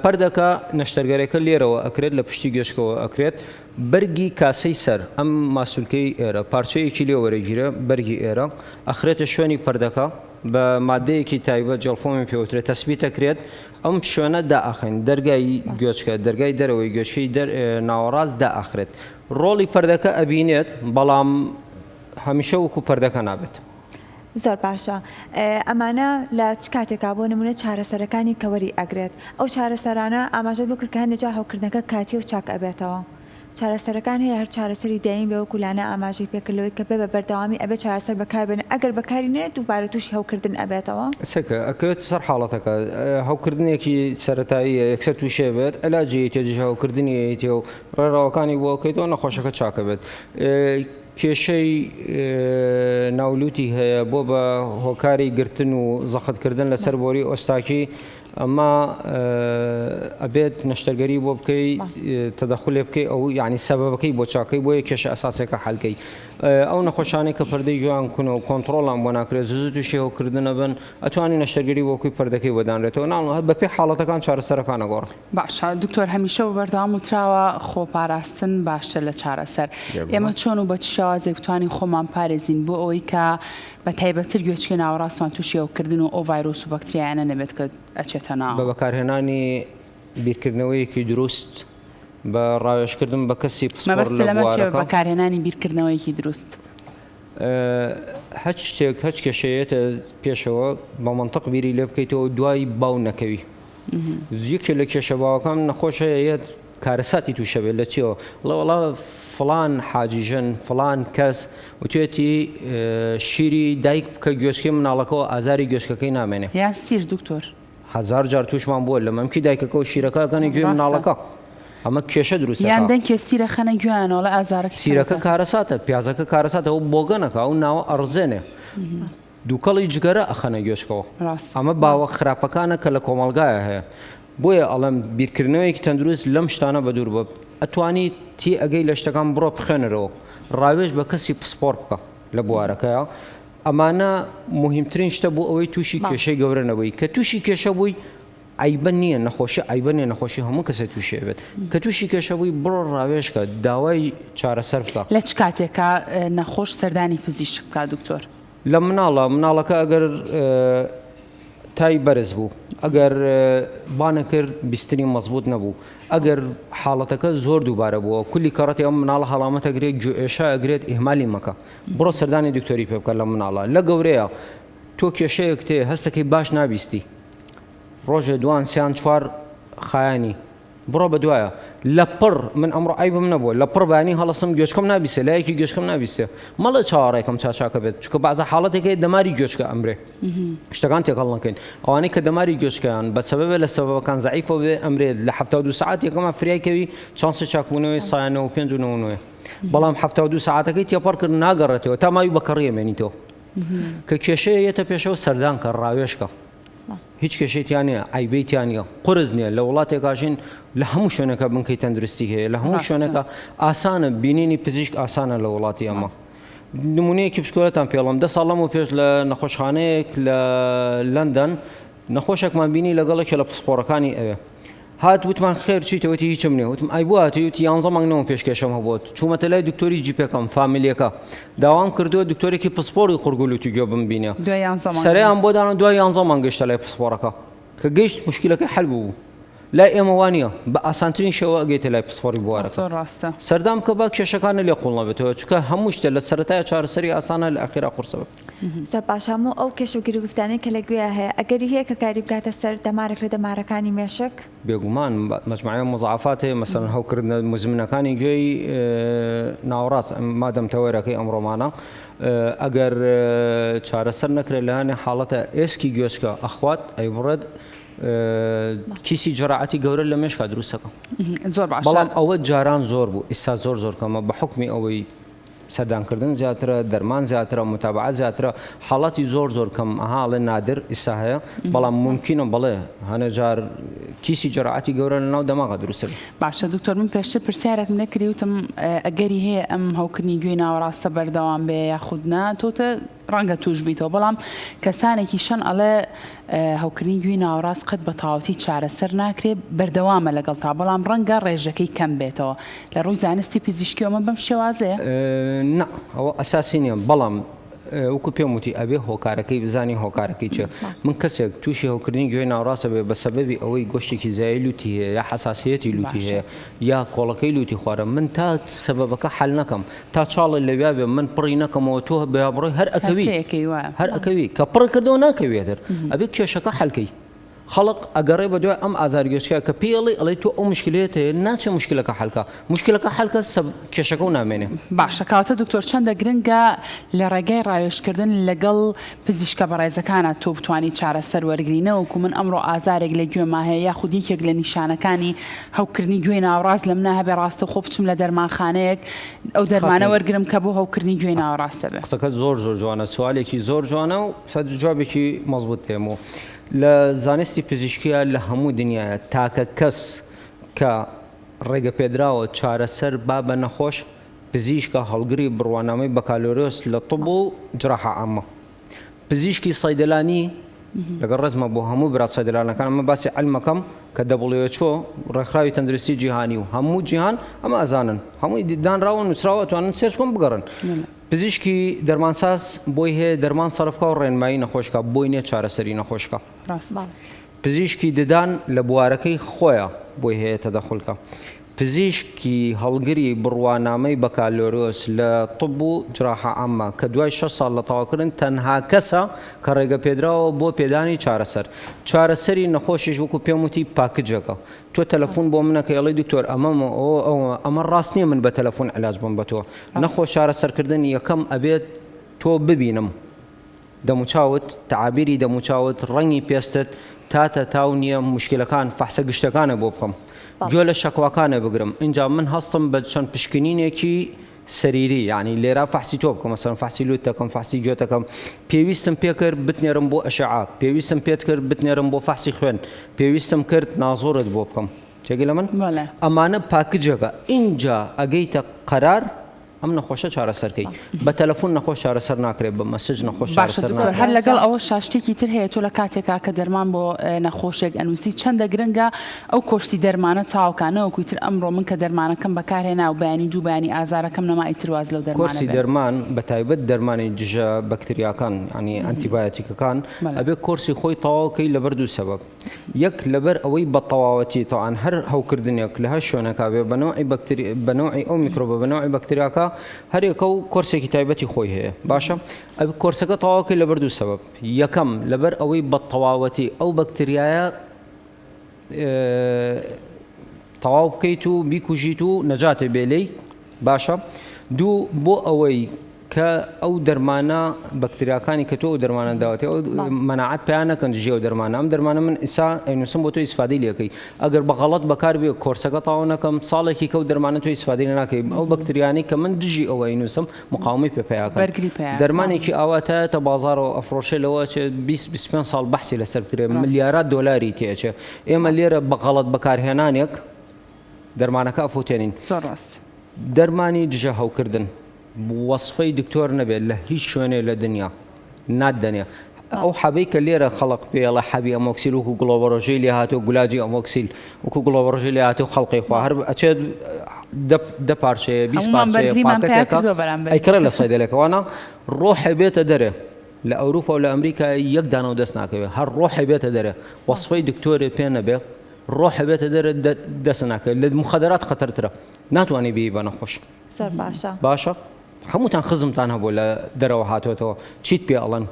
پەردەکە نەشتەرگەرەکە لێرەوە ئەکرێت لە پشتی گوێچکەوە ئەکرێت بەرگی کاسەی سەر ئەم ماسولکەی ئێرە پارچەیەکی لێ وەرەگیرە بەرگی ئێرە ئەخرێتە شوێنی پەردەکە بە مادەیەکی تایبەت gel foam ی پێوترێت تەسبیت ئەکرێت ئەم شوێنە دائەخەین دەرگای گوێچکە دەرگای دەرەوەی گوێچکەی دەر ناوەڕاست دائەخرێت ڕۆڵی پەردەکە ئەبینێت بەڵام هەمیشە وەکو پەردەکە نابێت. زۆر باشە ئەمانە لە چ کاتێکا بۆ نمونە چارەسەرەکانی کە وەری ئەگرێت ئەو چارەسەرانە ئاماژەت بۆ کرد کە هەندێک جار هەوکردنەکە کاتیە و چاک ئەبێتەوە چارەسەرەکان هەیە هەر چارەسەری دایمی بێ وەکو لانا ئاماژەی پێکرد لەوەی کە بێ بە بەردەوامی ئەبێ چارەسەر بەکار بێنێ ئەگەر بەکاری نەێنێت دووبارە تووشی هەوکردن ئەبێتەوە. سەکە ئەکەوێتە سەر حاڵەتەکە هەوکردنێکی سەرەتاییە یەکسەر تووشێ بێت علاجی یەیتێ دژە هەوکردنی یەیتێ و ڕێڕەوەکانی بۆ ئەکەیتەوە نەخۆشەکە چاکەبێت کێشەی ناولوتی هەیە بۆ بە هۆکاری گرتن و زەختکردن لەسەر بۆری ئۆستاکی ئەمە ئەبێت نەشتەرگەری بۆ بکەی تەدەخولێ بکەی ئەو یعنی سەبەبەکەی بۆ چاکەی بۆیە کێشە ئەساسەکە حلکەی ئەو نەخۆشانەی کە پەردەی گوێیان کونە و کۆنتڕۆڵیان بۆ ناکرێت زوو تووشی هەوکردنە بن ئەتوانی نەشتەرگەری بۆ بکەی پەردەکەی بۆ دانرێتەوە ناڵ بە پێی حاڵەتەکان چارەسەرەکان ئەگۆڕن. باشە دکتۆر هەمیشە و بەردەوام وتراوە خۆپاراستن باشترە لە چارەسەر ئێمە چۆن و بە چ شێوازێک بتوانین خۆمان پارێزین بۆ ئەوەی کە بە تایبەتتر گوێچکەی ناوەڕاستمان تووشی هەوکردن و ئەو ڤایرۆس و بەکتریایانە نەبێت کە ئەچێتە بە ناوەوە؟ بەکارهێنانی بیرکردنەوەیەکی دروست بە ڕاوێژکردن بە کەسی پسپۆڕ مەبەستت لە لەمە چیە بە بوارەکە. بەکارهێنانی بیرکردنەوەیەکی دروست؟ هەچ شتێک هەچ کێشەیە یەتە پێشەوە بە مەنتق بیری لێ بکەیتەوە دوای باو نەکەوی. یەکێ لە کێشە باوەکان نەخۆش هەیە یەت کارەساتی تووشە بێت لە چیەوە ئەڵێ وەڵا فڵان حاجی ژن فڵان کەس وتوێتی شیری دایک بکە گوێچکەی مناڵەکەەوە ئازاری گوێچکەکەی نامێنێ. یان سیر دکتۆر. هەزار جار تووشمان بووە لە مەمکی دایکەکەەوە شیرەکە ئەکەنە گوێی ڕاستە. مناڵەکە ئەمە کێشە دروست یان ئەکا. دەنکێ سیرە خەنە گوێیانەوە ئەڵێ ئازارەکەی کەم سیرەکە ئەکات. کارەساتە پیازەکە کارەساتە ئەو بۆگەنەکە ئەو ناوە ئەڕزێنێ دووکەڵی جگەرە ئەخەنە گوێچکەوە. ڕاستە. ئەمە باوە خراپەکانە کە لە کۆمەڵگایە هەیە. بۆیە ئەڵێم بیرکردنەوەیەکی تەندروست لەم شتانە بەدوور بە. ئەتوانی تێ ئەگەی لە شتەکان بڕۆ بخوێنەرەوە. ڕاوێژ بە کەسی پسپۆڕ بکە لە بوارەکەیا. ئەمانە موهیمترین شتە بۆ ئەوەی تووشی کێشەی گەورە نەبووی. کە تووشی کێشە بووی عەیبە نییە نەخۆشی عەیبە نییە نەخۆشی هەموو کەسێ تووشی ئەبێت. کە تووشی کێشە بووی بڕۆ ڕاوێژ کە داوای چارەسەر بکە. لە چ کاتێکا نەخۆش سەردانی پزیشک بکات دکتۆر؟ لە مناڵە مناڵەکە ئەگەر تای بەرز بوو ئەگەر بانەکرد بیستنی مەزبوط نەبوو ئەگەر حاڵەتەکە زۆر دووبارە بووە کولی کەڕەتی ئەم مناڵە هەڵامەتە گرێت گوێئێشە ئەگرێت ئیهمالی مەکە بڕۆ سەردانی دکتۆری پێ بکە لە مناڵە لە گەورەیە تۆ کێشەیەک تێ هەستەکەی باش نابیستی ڕۆژێ دوان سیان چوار خایانی بڕۆ بەدوایە لە پڕ من ئەمڕۆ عەیبم نەبووە لە پڕ بەیانی هەڵەسم گوێچکەم نابیستێ لایەکی گوێچکەم نابیستێ مەڵێ چاوەڕێکەم چاچاکە بێت چونکە بەعزە حاڵەتێک هەیە دەماری گوێچکە ئەمرێ شتەکان تێکەڵ نەکەین ئەوانەی کە دەماری گوێچکەیان بە سەبەبێ لە سەبەبەکان زەعیفە بێ ئەمرێت لە 72 سەعات یەکەما فریای کەوی چانسی چاکبوونەوەی سایە 95 و 99 بەڵام 72 سەعاتەکەی تێپەڕ کرد ناگەڕێتەوە تا ماوی بە کەڕی ئەمێنیتەوە کە کێشەیە یەتە پێشەوە سەردان کە ڕاوێژکە هیچ کێشەی تیا نیە عەیبەی تیا نیە قورس نیە لە وڵاتێکا ژین لە هەموو شوێنەکە بنکەی تەندروستی هەیە لە هەموو شوێنەکە ئاسانە بینینی پزیشک ئاسانە لە وڵاتی ئەمە نمونەیەکی بچکۆلەتان پێڵم دە ساڵ لەمەو پێش لە نەخۆشخانەیەک لە لەندەن نەخۆشێکمان بینی لەگەڵێکی لە پسپۆڕەکانی ئەوێ هات وتمان خێر چیتە وتی هیچم نیە وتم ئای بۆ هاتی وتی یانزە مانگ نەوە پێش کێشەم هەبووە چوومەتە لای دکتۆری جیپەکەم فامیلیەکە داوام کردووە دکتۆرێکی پسپۆڕی قورگ و لوتی گوێ بمبینێ دوای یانزە مانگ سەرەیان بۆ دانا دوای یانزە مانگ گەیشتە لای پسپۆڕەکە کە گەیشت مشکلەکەی حل بوو لای ئێمە وا نییە بە ئاسانترین شێوە ئەگەیتە لای پسپۆڕی بوارەکە زۆر ڕاستە سەردان بکە با کێشەکانت لێ قوڵ نەبێتەوە چونکە هەموو شتێ لە سەرەتایە چارەسەری ئاسانە لە ئەخیرا قورسە بێت. زۆر باشە هەموو ئەو کێشە و گیروگرفتانەی کە لە گوێیا هەیە ئەگەری هەیە کە کاری بکاتە سەر دەمارێک لە دەمارەکانی مێشک؟ بێگومان مەجموعەی مضاعفات هەیە مەسەلەن هەوکردنە موزمنەکانی گوێی ناوەڕاست مادەم تەوەرەکەی ئەمڕۆمانە ئەگەر چارەسەر نەکرێت لە هەنێ حاڵەتە ئێسکی گوێچکە ئەخوات ئەیبڕێت کیسی جەراعەتی گەورە لە مێشکا دروستەکە زۆر باشە بەڵام ئەوە جاران زۆر بوو ئیستا زۆر زۆر کەمە بە حوکمی ئەوەی سەردانکردن زیاترە، دەرمان زیاترە، موتابەعە زیاترە، حاڵەتی زۆر زۆر کەم ئەها ئەڵێ نادر ئیستا هەیە، بەڵام مومکینە بەڵێ هەنێ جار کیسی جەراعەتی گەورە لە ناو دەماغا دروست ئەبێ. باشە دکتۆر من پێشتر پرسیارێکم لێ کردی وتم ئەگەری هەیە ئەم هەوکردنی گوێی ناوەڕاستە بەردەوام بێ یاخود نا تۆ وتت ڕەنگە توش بیتەوە بەڵام کەسانێکی شەن ئەڵێ هەوکردنی گوێی ناوەڕاست قەت بە تەواوەتی چارەسەر ناکرێ بەردەوامە لەگەڵتا بەڵام ڕەنگە ڕێژەکەی کەم بێتەوە لە ڕووی زانستی پزیشکیەوە ئەمە بەم شێوازەیە؟ نا ئەوە ئەساسی نیە بەڵام. وەکو پێم وتی ئەبێ هۆکارەکەی بزانی هۆکارەکەی چیە من کەسێک تووشی هەوکردنی گوێی ناوەڕاستە بێ بە سەبەبی ئەوەی گۆشتێکی زیای لوتی هەیە یا حەساسیەتی لوتی هەیە یا کۆڵەکەی لوتی خوارە من تا سەبەبەکە حەل نەکەم تا چاڵێ لەویا بێ من پڕی نەکەمەوە تۆ بێ بڕۆی هەر ئەکەوی هەر ئەکەوی کە پڕ کردەوە ناکەوێتر ئەبێ کێشەکە حەلکەی خەڵک ئەگەڕێ بەدوای ئەم ئازار گوێچکە کە پێی ئەڵێی ئەڵێی تۆ ئەو مشکلەیەت هەیە ناچێ مشکلەکە حەلکا مشکلەکە حەلکە سەب کێشەکە و نامێنێ. باشە کەواتە دکتۆر چەندە گرنگە لە ڕێگای ڕاوێژکردن لەگەڵ پزیشکە بەڕێزەکانا تۆ بتوانی چارەسەر وەرگری نەوەکو من ئەمڕۆ ئازارێک لە گوێما هەیە یاخود یەکێک لە نیشانەکانی هەوکردنی گوێی ناوەڕاست لە منا هەبێ ڕاستەوخۆ بچم لە دەرمانخانەیەک ئەو دەرمانە وەرگرم کە بۆ هەوکردنی گوێی ناوەڕاست دەبێ. قسەکەت زۆر زۆر جوانە سوالێکی زۆر جوانە و جوابێکی مەزبوت دێم و لە زانستی پزیشکییا لە هەموو دنیایا تاکە کەس کە ڕێگەپێدراوە چارەسەر با بە نەخۆش پزیشکە هەڵگری بڕوانامەی بەکالۆریۆس لە طب و جراحە عامە پزیشکی صیدلانی لەگەڵ ڕێزمە بۆ هەموو برا صیدلانەکان ئەمە باسی عەلمەکەم کە WHO ڕێکخراوی تەندروستی جیهانی و هەموو جیهان ئەمە ئەزانن هەمووی دانراوە نووسراوە ئەتوانن search بکەن بگەڕن پزیشکی دەرمانساز بۆی هەیە دەرمان سەرف کا و ڕێنمایی نەخۆش کا، بۆی نیە چارەسەری نەخۆش کا. پزیشکی ددان لە بوارەکەی خۆیا بۆی هەیە تەدەخول کا. پزیشکی هەڵگری بڕوانامەی بەکالۆریۆس لە طب و جراحە عامە کە دوای شەش ساڵ لە تەواوکردن تەنها کەسە کە ڕێگەپێدراوە بۆ پێدانی چارەسەر. چارەسەری نەخۆشیش وەکو پێم وتی پاکجێکە. تۆ تەلەفون بۆ من ئەکەی ئەڵێی دکتۆر ئەمەم و ئەوە ئەوە ئەمە ڕاست نیە من بە تەلەفون علاج بم بە تۆ. نەخۆش چارەسەرکردن یەکەم ئەبێت تۆ ببینم دەموچاوت تەعابیری دەموچاوت ڕەنگی پێستت تاتە تاو نییە مشکلەکان فەحسە گشتەکانە بۆ بکەم گوێ لە شەکواکانە بگرم ئینجا من هەستم بە چەند پشکنینێکی سەریری یعنی لێرا فەحسی تۆ بکەم مەسەلەن فەحسی لوت دەکەم فەحسی گوێت دەکەم پێویستم پێکرد بتنێرم بۆ ئەشعە پێویستم پێت کرد بتنێرم بۆ فەحسی خوێن پێویستم کرد نازۆرت بۆ بکەم تێگەی لە من؟ بەڵێ. ئەمانە پاکجێکە ئینجا ئەگەیتە قەرار ئەم نەخۆشە چارەسەر کەی بە تەلەفون نەخۆش چارەسەر ناکرێت بە message نەخۆش باشە چارەسەر دکتۆر ناکرێت. هەر لەگەڵ ئەوەشا شتێکی تر هەیە تۆ لە کاتێکا کە دەرمان بۆ نەخۆشێک ئەنوسی چەندە گرنگە ئەو کۆرسی دەرمانە تەواو کا نەوەکو ئیتر ئەمڕۆ من کە دەرمانەکەم بەکار هێنا و بەیانی دوو بەیانی ئازارەکەم نەما ئیتر واز لەو دەرمانە کۆرسی بێنم. دەرمان بە تایبەت دەرمانی دژە بەکتریاکان یانی ئەنتیبایۆتیکەکان ئەبێ کۆرسی خۆی تەواو کەی لەبەر دوو سەبەب یەک لەبەر ئەوەی بە تەواوەتی تەوان هەر هەوکردنێک لە هەر شوێنێکا بێ بە نەوعی بەکتری بە نەوعی ئەو میکرۆبە بە نەوعی بەکتریاکە هەر یەکە و کۆرسێکی تایبەتی خۆی هەیە باشە ئەبێ کۆرسەکە تەواو کەی لەبەر دوو سەبەب یەکەم لەبەر ئەوەی بە تەواوەتی ئەو بەکتریایە تەواو بکەیت و بیکوژیت و نەجاتێ بێ لێی باشە دوو بۆ ئەوەی کە ئەو دەرمانە بەکتریاکانی کە تۆ ئەو دەرمانە داوەتێ ئەو مەناعەت پیا نەکەن دژی ئەو دەرمانە ئەم دەرمانە من ئیسا ئەینوسم بۆ تۆ ئیسفادەی لێکەی ئەگەر بە غەڵەت بەکار بێ کۆرسەکە تەواو نەکەم ساڵێکی کە ئەو دەرمانە تۆ ئیسفادەی لێ ناکەی ئەو بەکتریانەی کە من دژی ئەوە ئەینوسم مقاومەی پێ پەیاکەن بەرگری پیا دەرمانێکی ئاوا تایەتە بازاڕەوە ئەفرۆشێ لەوە ئەچێ 20 25 ساڵ بەحسی لەسەر بکرێ ملیارات دۆلاری تێ ئەچێ ئێمە لێرە بە غەڵەت بەکارهێنانێک دەرمانەکە ئەفوتێنین. زۆر ڕاست. دەرمانی دژە هەوکردن وەسفەی دکتۆر نەبێت لە هیچ شوێنێ لە دنیا ناتدەنێ ئەو حەبەی کە لێرە خەڵق پێی ئەڵێ حەبی ئەمۆکسیل وەکو گڵۆبەڕۆژەی لێ هاتووە گولاجی ئەمۆکسیل وەکو گڵۆبەڕۆژەی لێ هاتووە خەڵقی خوا هەر ئەچێت دە پارچەیە 20 هەموومان پارچەیە بەرگریمان پیا پاکەتێکە کردووە بەرامبەری ئەیکڕێ لە سەیدەلەکە وانە ڕۆحێ بێتە دەرێ لە ئەوروپا و لە ئەمریکا یەک دانەوە دەست ناکەوێ هەر ڕۆحێ بێتە دەرێ وەسفەی دکتۆرێ پێ نەبێ ڕۆحێ بێتە دەرێ دەست ناکەوێت لە مخدرات خەتەرترە ناتوانانی بی بە نەخۆش زۆر باشە باشە هەمووتان خزمتان هەبوو لە دەرەوە هاتۆتەوە چیت پێ ئەڵەن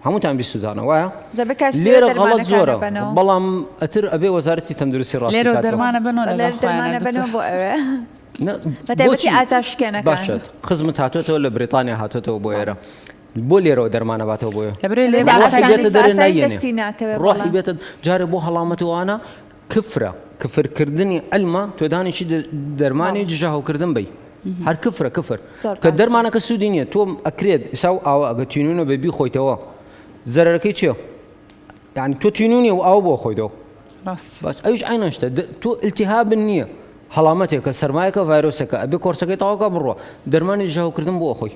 هەمووتان بیستوتانە وایە لێرە غەڵەت زۆرە بەڵام ئەتر ئەبێ وەزارەتی تەندروستی ڕاست لێرە دەرمانە بنەوە دەرمانە بنەوە بۆ ئەوێ بەتایبەتی ئازار شکێنەکان باشە خزمت هاتۆتەوە لە بریتانیا هاتۆتەوە بۆ ئێرە بۆ لێرەوە دەرمانە باتەوە بۆیە ڕۆحی بێتە دەرێ نایەنێ ڕۆحی بێتە جارێ بۆ هەڵامەت و ئەوانە کفرە کفرکردنی علمە تۆ دانیشی دەرمانی دژە هەوکردن بی هەر کفرە کفر کە دەرمانەکە سوودی نییە تۆ ئەکرێت ئیسا و ئاوە ئەگە تینونە بە بیخۆیتەوە زەرەرەکەی چییە یعنی تۆ تینو نیە و ئاو بۆ خۆیتەوە باش ئەویش عینەن شتە تۆ التهابن نییە هەڵامەتێکە سەرمایەکە ڤایرۆسەکە ئەبێ کۆرسەکەی تەواوکە بڕوە دەرمانی دژە هەوکردن بۆ خۆی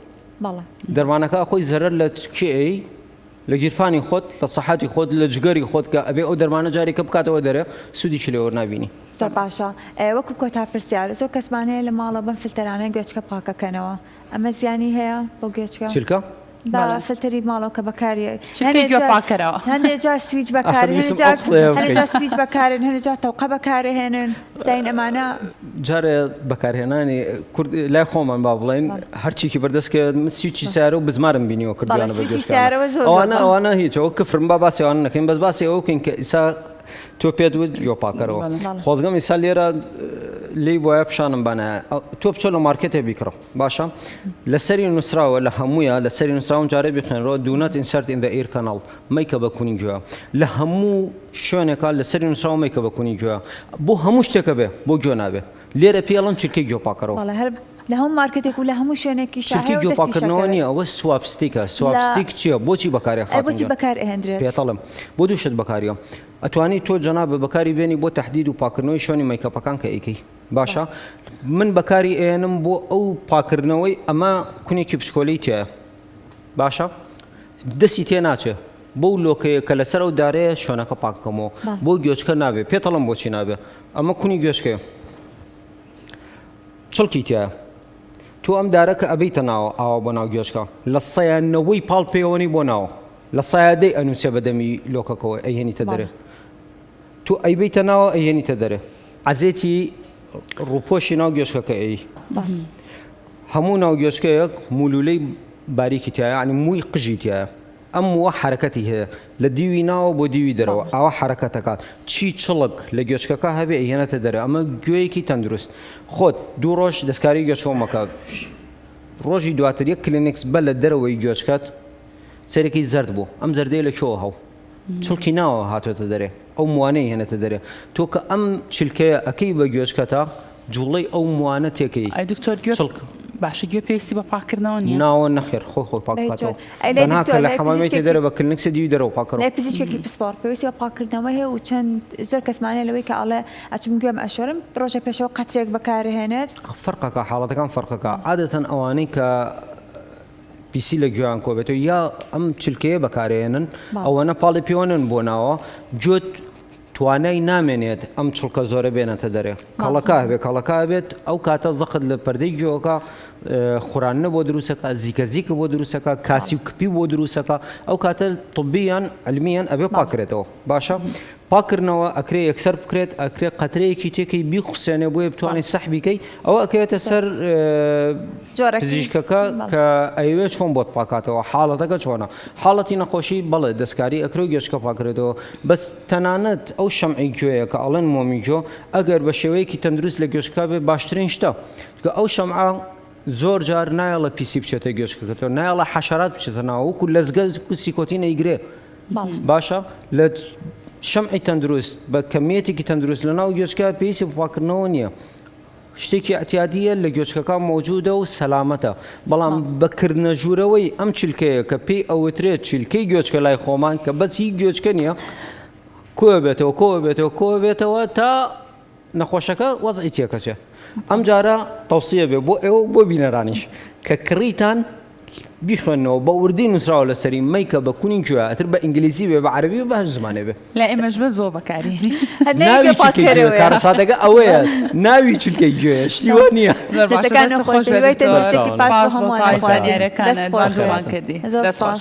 دەرمانەکە خۆی زەرەر لە کێ ئەی لە گیرفانی خۆت لە سەحەتی خۆت لە جگەری خۆت کە ئەبێ ئەو دەرمانە جارێکە بکاتەوە دەرێ سوودیشی لێ وەرنابینی. زۆر باشە وەکو کۆتا پرسیار زۆر کەسمان هەیە لە ماڵەوە بەم فلتەرانە گوێچکە پاکەکەنەوە ئەمە زیانی هەیە بۆ گوێچکە؟ چلکە؟ بە فلتەری ماڵەوە کە بەکاری چلکەی گوێ پاکەرەوە. هەندێ جار سویچ ئاخر بەکار هەندێ ویستم ئەو جار قسەیە هەندێ بکەی. جار سویچ بەکارێن هەندێ جار تەوقە بەکارهێنن زین ئەمانە جارێ بەکارهێنانی کورد لای خۆمان با بڵێن هەرچیکی بەردەست کە من سویچی سیارە و بزمارم بینیوە بەڵێ کردویانە بە سویچی گوێچکانە سیارەوە زۆر زۆر ئەوانە بەڵێ. ئەوانە هیچ ئەوە کفرم با باسی ئەوانە نەکەین بەس باسی ئەوە بکەین کە ئیسا تۆ پێت وت گوێ پاکەرەوە بەڵێ. بەڵێ. خۆزگەم ئیسا لێرە لێی بۆیە پیشانم بانایە تۆ بچۆ لە مارکێتێ بیکڕە باشە لەسەری نووسراوە لە هەموویا لەسەری نووسراوە جارێ بیخوێنرەوە do not insert in the ear canal مەیکە بە کونی گوێ لە هەموو شوێنێکا لەسەری نووسراوە مەیکە بە کونی گوێ بۆ هەموو شتێکە بێ بۆ گوێ نابێ لێرە پێڵن چرکەی گوێ پاکەرەوە. بەڵێ هەر لە هەموو مارکێتێک و لە هەموو شوێنێکیشا چرکەی هەیە و گوێ دەستیش پاکردنەوە ئەکەوێت. نییە ئەوە swab stick ە لە swab stick چییە بۆچی بەکارێ ئەی خاتون بۆچی گیان بەکار ئەهێندرێت؟ پێتەڵێم بۆ دوو شت بەکاریە ئەتوانی تۆ جەنابت بەکاری بێنی بۆ تەحدید و پاکردنەوەی شوێنی مەیکەپەکان کە ئەیکەی باشە من بەکاری ئێنم بۆ ئەو پاکردنەوەی ئەمە کونێکی بچکۆلەی تایە باشە دەستی تێ ناچێ بەو لۆکەیە کە لەسەر ئەو دارەیە شوێنەکە پاککەمەوە بۆ گوێچکە نابێ پێتەڵم بۆچی نابێ ئەمە کونی گوێچکەیە چڵکی تایە تۆ ئەم دارە کە ئەبیتە ناوە ئاوا بۆ ناو گوێچکە لە سەیە نەوەی پاڵ پێوەنی بۆ ناوە لە سایە دەی ئەنووسێ بە دەمی لۆکەکەوە ئەیهێنیتە دەرێ تۆ ئەیبەیتە ناوە ئەیهێنیتە دەرێ عەزێتی ڕووپۆشی ناو گوێچکەکە ئەی هەموو ناو گوێچکەیەک مولولەی باریکی تایە یعنی مووی قژی تایە ئەم مووە حرەکەتی هەیە لە دیوی ناوە بۆ دیوی دەرەوە ئاوا حرەکەتەکات چی چڵک لە گوێچکەکە هەبێ ئەیهێنێتە دەرێ ئەمە گوێیەکی تەندروست خۆت دوو ڕۆژ دەستکاری گوێچکە مەکە ڕۆژی دواتر یەک کلینکس بە لە دەرەوەی گوێچکەت سەرێکی زەرد بوو ئەم زەردەیە لە کوێوە هەو چڵکی ناوە هاتۆتە دەرێ ئەو موانەی هێنێتە دەرێ تۆ کە ئەم چلکەیە ئەکەی بە گوێچکەتا جوڵەی ئەو موانە تێکەی ئەی دکتۆر گوێ چڵک باشە گوێ پێویستی بە پاککردنەوە نییە؟ ناوە نەخێر خۆی خۆی پاک بە هیچ بکاتەوە جۆر. ئەی لای تەنها دکتۆر کە لە لای حەمامێکی پزیشکێکی دەرەوە بە کلنکسە دیوی دەرەوە پاکەرەوە. لای پزیشکێکی پسپۆڕ پێویستی بە پاککردنەوە هەیە و چەند زۆر کەسمان هەیە لەوەی کە ئەڵێ ئەچم گوێم ئەشۆرم ڕۆژێ پێشەوە قەترێک بەکارهێنێت. فەرقەکە حاڵەتەکان فەرقەکە عادەتەن ئەوانەی کە پیسی لە گوێیان کۆبێتەوە یا ئەم چلکەیە بەکارێنن ئەوەنە پاڵی پێوەنن بۆ ناوە گوێت توانای نامێنێت ئەم چڵکە زۆرە بێنێتە دەرێ کەڵەکە هەبێ کەڵەکە بێت ئەو کاتە زەقت لە پەردەی گوێەکە خورانە بۆ دروستەکە زیکە زیکە بۆ دروستەکە کاسی و کپی بۆ دروستەکە ئەو کاتە طبیان علمیان ئەبێ پاکرێتەوە باشە پاککردنەوە ئەکرێ یەکسەر بکرێت، ئەکرێ قەترەیەکی تێکەی بیخوسێنێ بۆیە بتوانێت سەحبی کەی، ئەوە ئەکەوێتە سەر پزیشکەکە کە ئەیەوێت چۆن بۆت پاکاتەوە، حاڵەتەکە چۆنە. حاڵەتی نەخۆشی بەڵێ دەستکاری ئەکرێ و گوێچکە پاکرێتەوە، بەس تەنانەت ئەو شەمعی گوێیە کە ئەڵێن مۆمی گوێ ئەگەر بە شێوەیەکی تەندروست لە گوێچکە بێ باشترین شتە، چونکە ئەو شەمعە زۆر جار نایەڵێ پیسی بچێتە گوێچکەکەتەوە، نایەڵێ حەشەرات بچێتە ناوە، وەکو لەزگە وەکو سیکۆتین ئەیگرێ. باشە لە شەمعی تەندروست بە کەمیەتێکی تەندروست لە ناو گوێچکە پێویستی بە پاکردنەوە نییە شتێکی ئەتیادیە لە گوێچکەکان مەوجودە و سەلامەتە بەڵام بە کردنە ژوورەوەی ئەم چلکەیە کە پێی ئەوترێت چلکەی گوێچکە لای خۆمان کە بەس هی گوێچکە نییە کۆ بێتەوە کۆ بێتەوە کۆ بێتەوە تا نەخۆشەکە وەزعی تێکەچێ. ئەم جارە تەوسیە بێ بۆ ئێوە و بۆ بینەرانیش کە کڕیتان بیخوێنەوە بە وردی نووسراوە لەسەری مەیکە بە کونی گوێ ئەتر بە ئینگلیزی بێ بە عەرەبی بە هەر زمانێ بێ. لای ئێمەش بەس بۆ بەکارهێنی. ناوی چلکەی گوێ کارەساتەکە ئەوەیە ناوی چلکەی گوێیە شتی وا نییە. زۆر باشە دەستەکانت دەست خۆش خۆش بێ بێت هیوای دکتۆر تەندروستیەکی باش سپاس بۆ بۆ هەمووان تەواوی ئەخوازین زانیاریەکانت دەست خۆش ماندوومان کردی زۆر دەست خۆش. سپاس.